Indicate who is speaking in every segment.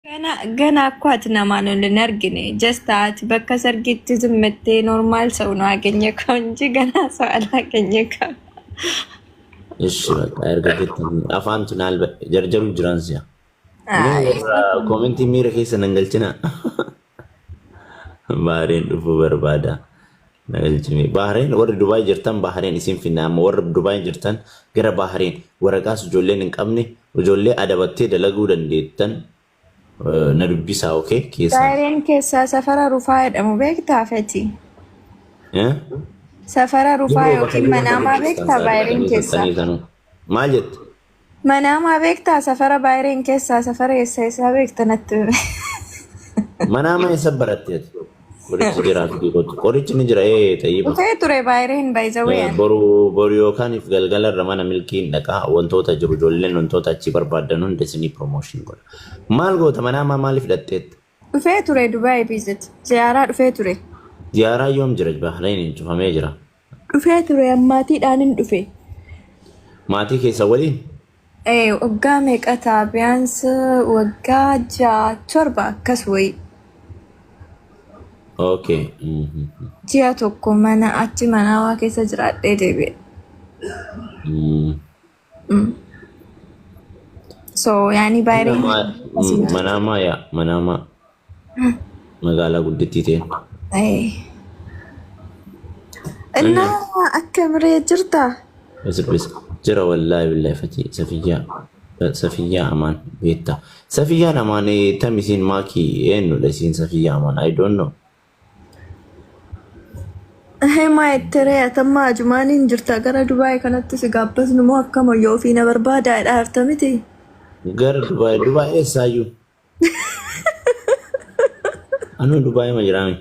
Speaker 1: Gana gana እኮ ati namaan ol hin argine just ati bakka sargiitti zimmattee normal ሰው ነው አገኘከው እንጂ ገና ሰው አላገኘከው።
Speaker 2: Ishi bakka erga jettanii afaantu naal jarjaru jiran si'a. Mee
Speaker 1: Ay,
Speaker 2: warra koomentii miira keessa nan galchina. Bahareen dhufuu barbaada. Na galchine. Bahareen warri Dubaay jirtan Bahareen isin finna amma warri Dubaay jirtan gara Bahareen waraqaas ijoolleen hin qabne ijoollee adabattee dalaguu dandeettan na dubbisaa, okay, keessaan.
Speaker 1: Baayireen keessaa safara Rufaa jedhamu beektaa Feti?
Speaker 2: Eh?
Speaker 1: Safara Rufaa
Speaker 2: Yeroo bakka
Speaker 1: yookiin
Speaker 2: jiran
Speaker 1: Manaamaa beektaa Baayireen keessaa?
Speaker 2: Maal jette?
Speaker 1: Manaamaa beektaa safara Baayireen keessaa safara eessa eessaa beekta natti himi.
Speaker 2: Manaamaa eessa baratte ati? Qorichi jira fi qotu. Qorichi ni jira ee tayyiba.
Speaker 1: Dhufee ture Baayireen by the way.
Speaker 2: Boru boru yookaan if galgala irra mana milkiin dhaqaa wantoota jiru ijoolleen wantoota achii barbaadan hunda isinii promotion godha. Maal goota manaamaa maaliif dhaqxeetta?
Speaker 1: Dhufee ture Dubaay visit. Ziyaaraa dhufee ture.
Speaker 2: Ziyaaraa yoom jira? Bahrain cufamee jira.
Speaker 1: Dhufee ture maatiidhaan hin dhufe.
Speaker 2: Maatii keessa waliin?
Speaker 1: Ee, waggaa meeqa ta'a? Biyaans waggaa 6 7 akkas wayii.
Speaker 2: Okay.
Speaker 1: Ji'a tokko mana achi manaawaa keessa jiraadhee deebi'e. So yaani baay'ee
Speaker 2: Manaamaa yaa manaamaa magaalaa guddittii ta'e.
Speaker 1: እና akka miree jirta?
Speaker 2: Sirbis jira wallaahi billahi fatii Safiyyaa Safiyyaa Amaan beekta. Safiyyaan Amaan tam isiin maakii eenyudha isiin Safiyyaa Amaan? I don't know.
Speaker 1: Himaa ittiree atammaa ajumaaniin jirta gara Dubaay kanatti si gaabbasnu moo akkama yoo ofii na barbaadaa dhaarta miti?
Speaker 2: Gara Dubaay Dubaay eessaayyuu? Anuu Dubaay ma jiraame.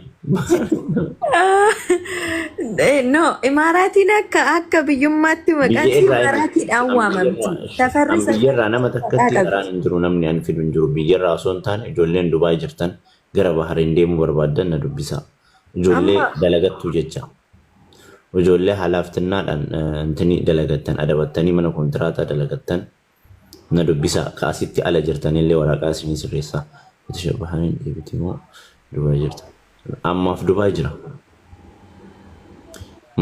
Speaker 1: No, Imaaraatiin akka biyyummaatti maqaan
Speaker 2: Biyya
Speaker 1: isii
Speaker 2: irraa
Speaker 1: Imaaraatiidhaan waamamti. Safarri
Speaker 2: Biyya irraa nama takkatti
Speaker 1: qabdi.
Speaker 2: karaan hin jiru, namni ani fidu hin jiru. Biyya irraa osoo hin taane ijoolleen Dubaay jirtan gara Bahariin deemuu barbaaddan na dubbisaa. Ijoollee
Speaker 1: Amma
Speaker 2: dalagattuu jecha. Ijoollee halaaftinnaadhaan intini dalagattan adabattanii mana kontiraataa dalagattan na dubbisaa. Kaasitti ala jirtanillee waraqaa isinii sirreessaa. Itti Bahariin deebiti moo Dubaay jirta? Ammaaf Dubaay jira.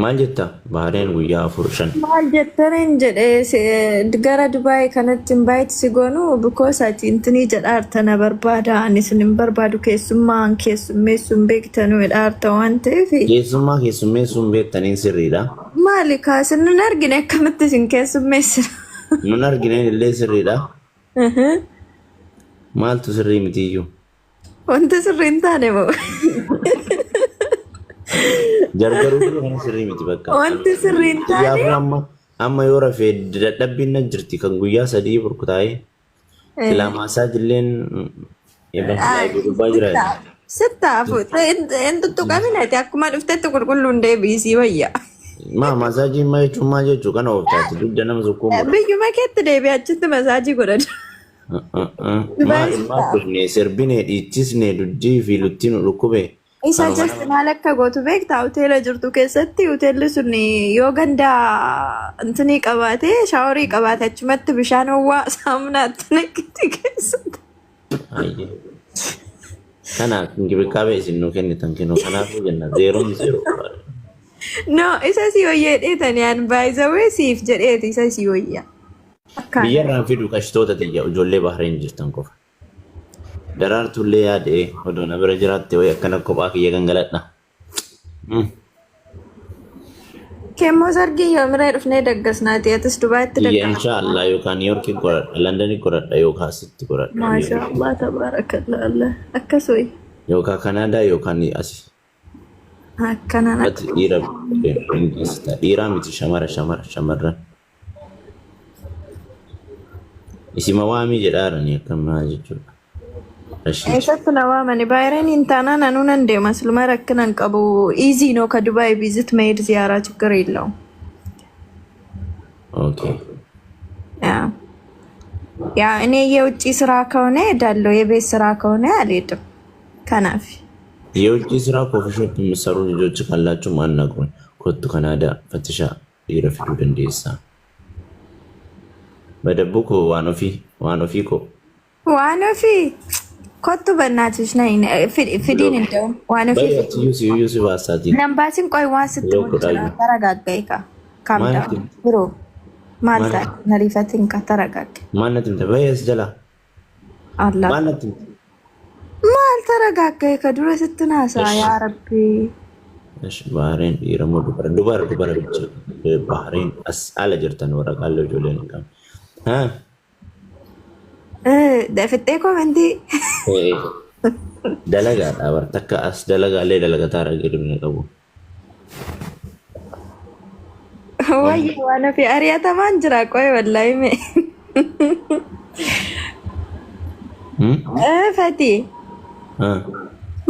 Speaker 2: Maal jetta? Bahariin guyyaa 4 5.
Speaker 1: Maal jettaniin jedhee gara Dubaay kanatti invite si goonu because ati intinii jedhaarta na barbaada ani isin hin barbaadu keessummaan keessummeessuun beektanu jedhaarta waan ta'eef.
Speaker 2: Keessummaa keessummeessuun beektaniin sirriidha.
Speaker 1: Maali kaasin nun argine akkamitti isin keessummeessina?
Speaker 2: Nun argineen illee sirriidha. Maaltu sirrii mitiyyuu?
Speaker 1: Wanti sirrii hin taane moo?
Speaker 2: Jarjaruu dura kana sirrii miti bakka.
Speaker 1: Wanti sirrii hin taane.
Speaker 2: Guyyaa amma yoo rafee dadhabbiin na jirti kan guyyaa 3 burkutaa'ee. Silaa maasaajilleen gubbaa jira.
Speaker 1: Sittaafu hin tuttuqamin ati akkuma dhuftetti qulqulluun deebiisii wayya.
Speaker 2: Maa maasaajiin maa jechuun maal jechuu kana ooftaati dugda nama sukkuumudha.
Speaker 1: Biyyuma keetti deebi'ee achitti masaajii godhadhu.
Speaker 2: Maal maal dhufne sirbine dhiichisne duddii fi lutti nu dhukkube.
Speaker 1: Isa just maal akka gootu beektaa? Hoteela jirtu keessatti hoteelli sun yoo ganda intinii qabaate shaaworii qabaate achumatti bishaan ho'aa saamunaatti naqxi keessatti.
Speaker 2: Kanaaf inkibikaabee isin nu kennitan kennu kanaafuu jenna zeeroon zeeroo.
Speaker 1: No, isa si wayyaa dheetanii an baay'isawee siif jedheeti isa si wayyaa.
Speaker 2: Akkaan. Biyyarraan fidu qashtoota tiyya ijoollee Bahrain jirtan qofa. Daraartullee yaadee odoo na bira jiraatte wayi akkana kophaa kiyya gangaladha.
Speaker 1: Keemmoo sargii yoo miree dhufnee daggasnaati atis Dubaayitti
Speaker 2: Biyya
Speaker 1: daggasna.
Speaker 2: Inshaallah yookaan New York godhadha, London godhadha yookaan asitti godhadha.
Speaker 1: Maasha Allah tabarakallah Allah akkas wayi.
Speaker 2: Yookaan Kanaadaa yookaan asi.
Speaker 1: Akkanaan
Speaker 2: Ati dhiira dhiiraa miti shamara shamara shamarran. Isima waamii jedhaarani akkam maal jechuudha. Rashiid.
Speaker 1: Eessatti na waamani baay'een hin taanaan anuu nan deema siluma rakkina hin qabu easy ነው ከዱባይ visit መሄድ ዚያራ ችግር የለውም።
Speaker 2: Okay.
Speaker 1: ያ እኔ የውጭ ስራ ከሆነ እሄዳለሁ፣ የቤት ስራ ከሆነ አልሄድም። Kanaaf
Speaker 2: የውጭ ስራ coffee shop የምትሰሩ ልጆች ካላችሁ አናግሩኝ። Kottu Kanaadaa ፈትሻ dhiira fiduu dandeessaa. Badabbuu koo waan ofii waan ofii koo
Speaker 1: waan ofii Kottu በእናትሽ ነይ fidiin እንደውም waan ofii
Speaker 2: Baay'ee
Speaker 1: fidi.
Speaker 2: ati iyyuu si baasaati.
Speaker 1: Nambaasin qoy waan sitti
Speaker 2: Yoo
Speaker 1: himu jira.
Speaker 2: godhaayyuu.
Speaker 1: Taragaagga'i ka. Calm
Speaker 2: Maal
Speaker 1: down.
Speaker 2: natti
Speaker 1: Bro, maal
Speaker 2: maal
Speaker 1: taate nariifatin ka taragaagge.
Speaker 2: maal natti himte? Baay'ee as jalaa.
Speaker 1: Allah.
Speaker 2: Maal natti himte?
Speaker 1: Maal taragaagga'i ka dura sitti naasaa
Speaker 2: Ish.
Speaker 1: yaa Rabbi.
Speaker 2: Ish Bahareen dhiira moo dubara? Dubara dubara bicha. Bahareen as ala jirtan waraqaalee ijoolleen hin qabne. Haa?
Speaker 1: Fixxee commentii.
Speaker 2: Eh, Dalagaadha bar takka as dalagaalee dalagataa hirribni qabu.
Speaker 1: Wayyi waan ofii ari'atamaan jira qoy wallaahi mee.
Speaker 2: Hmm?
Speaker 1: Fati
Speaker 2: Haa.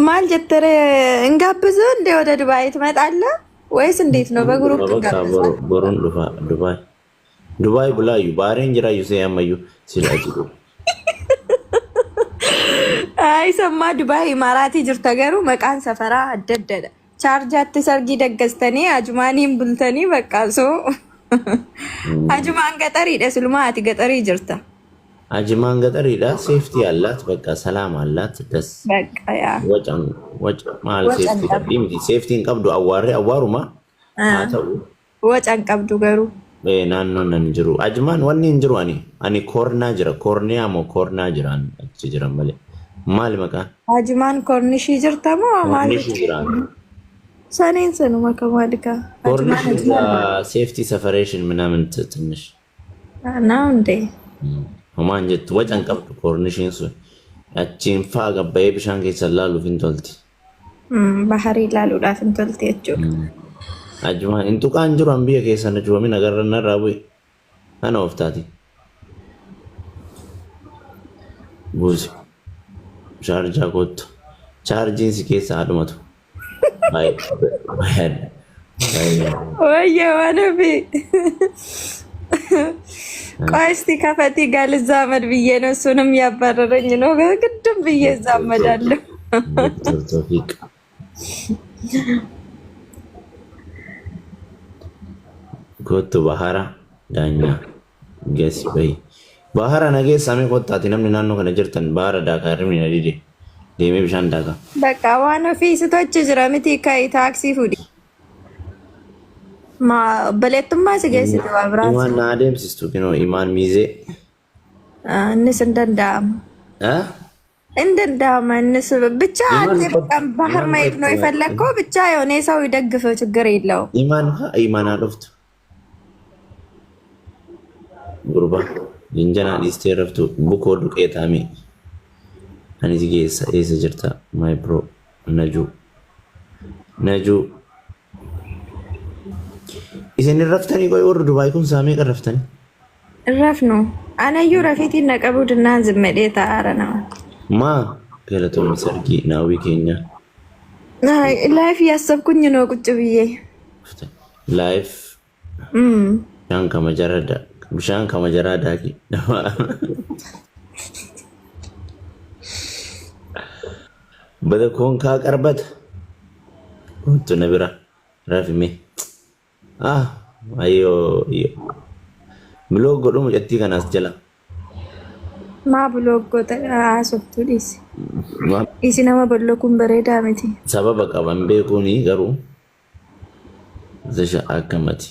Speaker 1: maal jettere እንጋብዝህ እንዴ ወደ ዱባይ ትመጣለህ ወይስ እንዴት ነው? በ group
Speaker 2: Bakka
Speaker 1: እንጋብዛለን።
Speaker 2: boruun dhufa Dubaay. Dubaay bulaayyuu Bahareen jiraayyuu see ammayyuu sila jiru.
Speaker 1: አይ ሰማ ዱባይ ኢማራtii jirta garuu maqaan safaraa adda addadha. Chaarjaatti sargii daggastanii ajumaaniin bultanii bakka soo ajumaan gaxariidha silumaa ati gaxarii jirta.
Speaker 2: Ajimaan gaxariidha safety አላት በቃ ሰላም አላት ደስ
Speaker 1: በቃ yaa
Speaker 2: wacan waca maal
Speaker 1: wacan
Speaker 2: safety
Speaker 1: qabdu.
Speaker 2: qabdii miti safetyn qabdu awwaarri awwaaruma haa ta'u.
Speaker 1: Wacan qabdu garuu.
Speaker 2: Naannoon nan jiru ajimaan wanni hin jiru ani koornaa jira koorniyaa moo koornaa jira ani achi jiran malee maali maqaan
Speaker 1: Ajumaan kornishii jirta moo maal?
Speaker 2: koornishii jiraan
Speaker 1: Saniin sanuma kan maalikaa? Ajumaan
Speaker 2: ኮርኒሽ
Speaker 1: ajumaan
Speaker 2: safety separation ምናምን ትንሽ
Speaker 1: ነው እንዴ?
Speaker 2: homaan jettu wacan qabdu koornishiin sun achiin faa gabbayee bishaan keessa laaluuf hin tolti.
Speaker 1: Baharii ilaaluudhaaf hin tolte jechuudha.
Speaker 2: Ajumaan hin tuqaan jiru an biyya keessa na cufamin agarra narraa bu'e kana of taati. Buusi shaarjaa kottu chaarjiin si keessa haadhumatu. Baay'ee baay'ee.
Speaker 1: ወየ waan ofii ቆይ እስቲ ከፈቲ ጋር ልዛመድ ብዬ ነው። እሱንም ያባረረኝ ነው። ግድም ብዬ እዛመዳለሁ።
Speaker 2: ዶክተር ቶፊቅ kottu bahara daanyaa geessi bahi. Bahara nageessamee kottaati namni naannoo kana jirtan bahara daakaa hirribni na dide deemee bishaan daakaa.
Speaker 1: በቃ waan ofii sitochi jira miti kai taaksii fudhi. Ma obboleettummaa si geessite waa biraati.
Speaker 2: Imaan na adeemsistu kinoo imaan miizee.
Speaker 1: Innis hin danda'amu.
Speaker 2: Ah?
Speaker 1: hin danda'ama innis ብቻ
Speaker 2: ኢማን
Speaker 1: አንተ በቃ ባህር
Speaker 2: ኢማን
Speaker 1: መሄድ ነው የፈለግከው። ብቻ የሆነ ሰው ይደግፈው፣ ችግር የለውም።
Speaker 2: Imaan haa imaan haa dhuftu. Gurbaa jinjanaa dhiistee raftu bukoo duqeetaami. Ani si geessa eessa jirta my bro Najuu. Najuu. Isin hin raftanii qoy warri Dubaay kun saamee kan raftanii?
Speaker 1: Rafnu anayyuu rafiitiin na qabuu dinnaan zimmedhee taa'aara nama.
Speaker 2: Maa galatoomii sargii naawwii keenya.
Speaker 1: Life እያሰብኩኝ ነው ቁጭ ብዬ።
Speaker 2: Life bishaan kama jara bishaan kama jaraa daaki. Bada koonkaa qarbata. Kottu na bira rafime. Ah ayyoo ayyoo. Block godhu mucattii kanaas jala.
Speaker 1: Maa block goota haasoftuu dhiisi. Dhiisi nama blockuun bareedaa miti.
Speaker 2: Sababa qaban beekuuni garuu zasha akkamati.